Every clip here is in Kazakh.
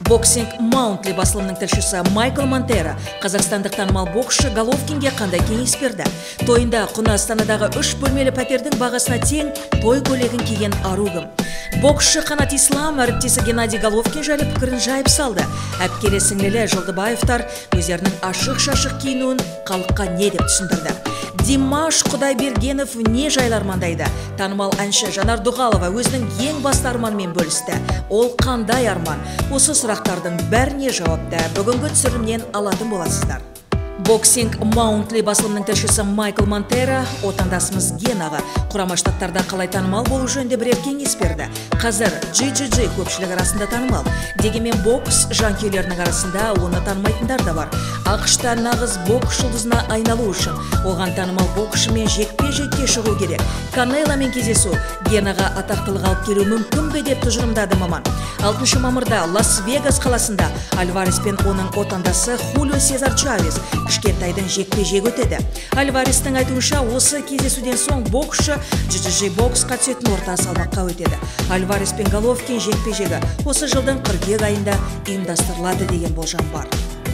Boxing Monthly басылымының тілшісі Майкл Монтера қазақстандық танымал боксшы Головкинге қандай кеңес берді? Тойында құны Астанадағы 3 бөлмелі пәтердің бағасына тең той көйлегін киген ару кім? Боксшы Қанат Ислам әріптесі Геннадий Головкин жайлы пікірін жайып салды. Әпкелі сіңлілі Жолдыбаевтар өздерінің ашық-шашық киінуін халыққа не деп түсіндірді? Димаш Құдайбергенов не жайлы армандайды? Танымал әнші Жанар Дұғалова өзінің ең басты арманымен бөлісті. Ол қандай арман? Осы сұрақтардың бәріне жауапты бүгінгі түсірілімнен алатын боласыздар. Boxing Monthly басылымының тілшісі Майкл Монтера отандасымыз Генаға Құрама Штаттарда қалай танымал болу жөнінде бірер кеңес берді. Қазір GGG көпшілік арасында танымал. Дегенмен бокс жанкүйерлерінің арасында оны танымайтындар да бар. АҚШ-та нағыз бокс жұлдызына айналу үшін оған танымал боксшымен жекпе-жекке шығу керек. Канеломен кездесу Генаға атақтылық алып келуі мүмкін бе деп тұжырымдады маман. 6 мамырда Лас-Вегас қаласында Альварес пен оның отандасы Хулио Сезар Чавес кішкентайдың жекпе-жегі өтеді. Альварестің айтуынша, осы кездесуден соң боксшы GGG боксқа түсетін орта салмаққа өтеді. Альварес пен Головкин жекпе-жегі осы жылдың қыркүйек айында ұйымдастырылады деген болжам бар.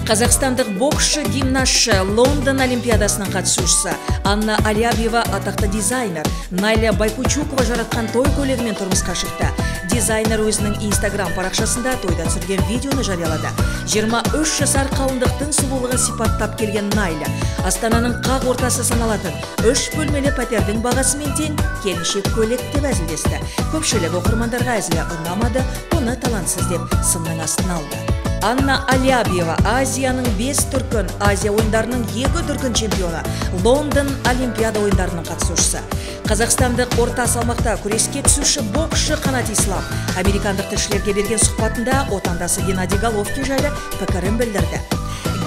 Қазақстандық боксшы, гимнастшы, Лондон Олимпиадасының қатысушысы Анна Алябьева атақты дизайнер Найля Байкучукова жаратқан той көйлегімен тұрмысқа шықты. Дизайнер өзінің Инстаграм парақшасында тойда түсірген видеоны жариялады. 23 жасар қалыңдықтың сұлулығын сипаттап келген Найля Астананың қақ ортасы саналатын 3 бөлмелі пәтердің бағасымен тең келіншек көйлек деп әзілдесті. Көпшілік оқырмандарға әзілі ұнамады, оны талантсыз деп сынның астына алды. Анна Алябьева Азияның 5 дүркін, Азия ойындарының 2 дүркін чемпионы, Лондон Олимпиада ойындарының қатысушысы. Қазақстандық орта салмақта күреске түсуші боксшы Қанат Ислам американдық тілшілерге берген сұхбатында отандасы Геннадий Головкин жайлы пікірін білдірді.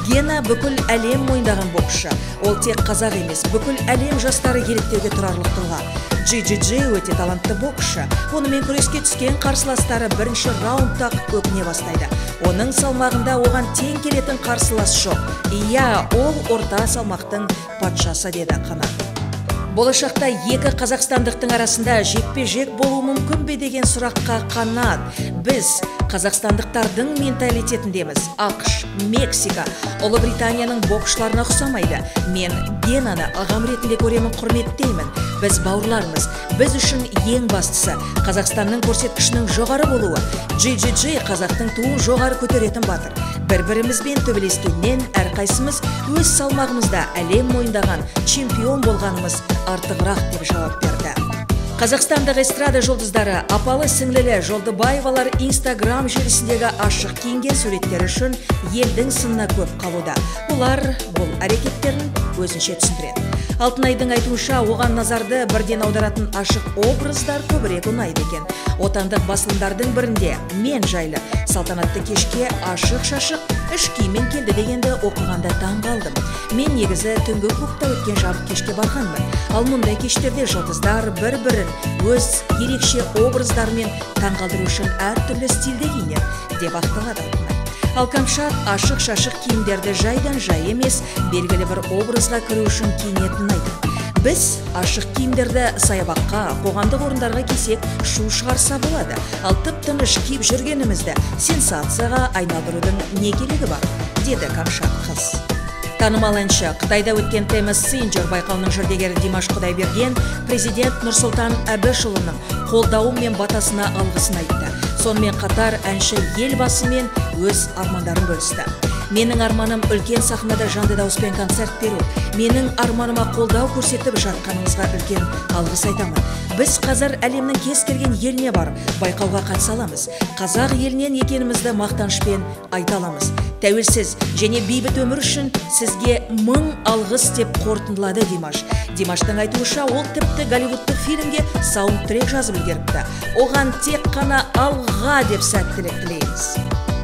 Гена бүкіл әлем мойындаған боксшы. Ол тек қазақ емес, бүкіл әлем жастары еліктеуге тұрарлық тұлға. GGG өте талантты боксшы. Онымен күреске түскен қарсыластары бірінші раундта өкіне бастайды. Оның салмағында оған тең келетін қарсылас жоқ. Иә, ол орта салмақтың патшасы, деді Қанат. Болашақта екі қазақстандықтың арасында жекпе-жек болуы мүмкін бе деген сұраққа Қанат: біз қазақстандықтардың менталитетіндеміз. АҚШ, Мексика, Ұлыбританияның боксшыларына ұқсамайды. Мен Генаны ағам ретінде көремін, құрметтеймін. Біз бауырлармыз. Біз үшін ең бастысы Қазақстанның көрсеткішінің жоғары болуы. GGG қазақтың туын жоғары көтеретін батыр. Бір-бірімізбен төбелескеннен әрқайсымыз өз салмағымызда әлем мойындаған чемпион болғанымыз артығырақ деп жауап берді. Қазақстандық эстрада жұлдыздары апалы сіңлілі Жолдыбаевалар Инстаграм желісіндегі ашық киінген суреттері үшін елдің сынына көп қалуда. Олар бұл әрекеттерін өзінше түсіндіреді. Алтынайдың айтуынша, оған назарды бірден аударатын ашық образдар көбірек ұнайды екен. Отандық басылымдардың бірінде мен жайлы салтанатты кешке ашық-шашық іш киіммен келді дегенді оқығанда таң қалдым. Мен негізі түнгі клубта өткен жабық кешке барғанмын. Ал мұндай кештерде жұлдыздар бір-бірін өз ерекше образдарымен таңғалдыру үшін әртүрлі стильде киінеді, деп ақталады Алтынай. Ал Камшат ашық-шашық киімдерді жайдан жай емес, белгілі бір образға кіру үшін киінетінін айтады. Біз ашық киімдерді саябаққа, қоғамдық орындарға кисек шу шығарса болады. Ал тып-тыныш киіп жүргенімізді сенсацияға айналдырудың не керегі бар, деді Камшат қыз. Танымал әнші, Қытайда өткен Famous Singer байқауының жүлдегері Димаш Құдайберген президент Нұрсұлтан Әбішұлының қолдауы мен батасына алғысын айтты. Сонымен қатар әнші елбасымен өз армандарын бөлісті. Менің арманым үлкен сахнада жанды дауыспен концерт беру. Менің арманыма қолдау көрсетіп жатқаныңызға үлкен алғыс айтамын. Біз қазір әлемнің кез келген еліне барып, байқауға қатыса аламыз. Қазақ елінен екенімізді мақтанышпен айта аламыз. Тәуелсіз және бейбіт өмір үшін сізге мың алғыс деп қорытындылады Димаш. Димаштың айтуынша, ол тіпті голливудтық фильмге саундтрек жазып үлгеріпті. Оған тек қана алға деп сәттілік тілейміз.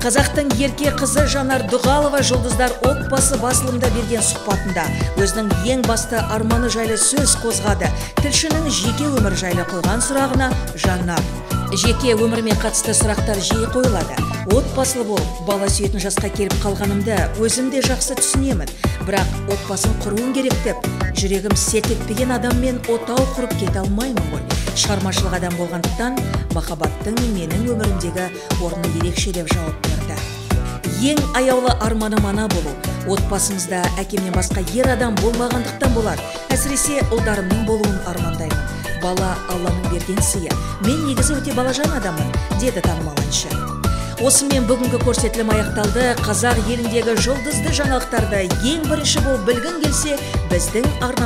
Қазақтың ерке қызы Жанар Дұғалова Жұлдыздар отбасы басылымда берген сұхбатында өзінің ең басты арманы жайлы сөз қозғады. Тілшінің жеке өмірі жайлы қойған сұрағына Жанар: жеке өміріме қатысты сұрақтар жиі қойылады. Отбасылы болып, бала сүйетін жасқа келіп қалғанымды өзім де жақсы түсінемін. Бірақ отбасын құруым керек деп, жүрегім селт етпеген адаммен отау құрып кете алмаймын ғой. Шығармашылық адам болғандықтан, махаббаттың менің өмірімдегі орны ерекше, деп жауап берді. Ең аяулы арманым – ана болу. Отбасымызда әкемнен басқа ер адам болмағандықтан болар, әсіресе ұлдарымның болуын армандаймын. Бала – Алланың берген сыйы. Мен негізі өте балажан адаммын, деді танымал әнші. Осымен бүгінгі көрсетілім аяқталды. Қазақ еліндегі жұлдызды жаңалықтарды ең бірінші болып білгің келсе, біздің арна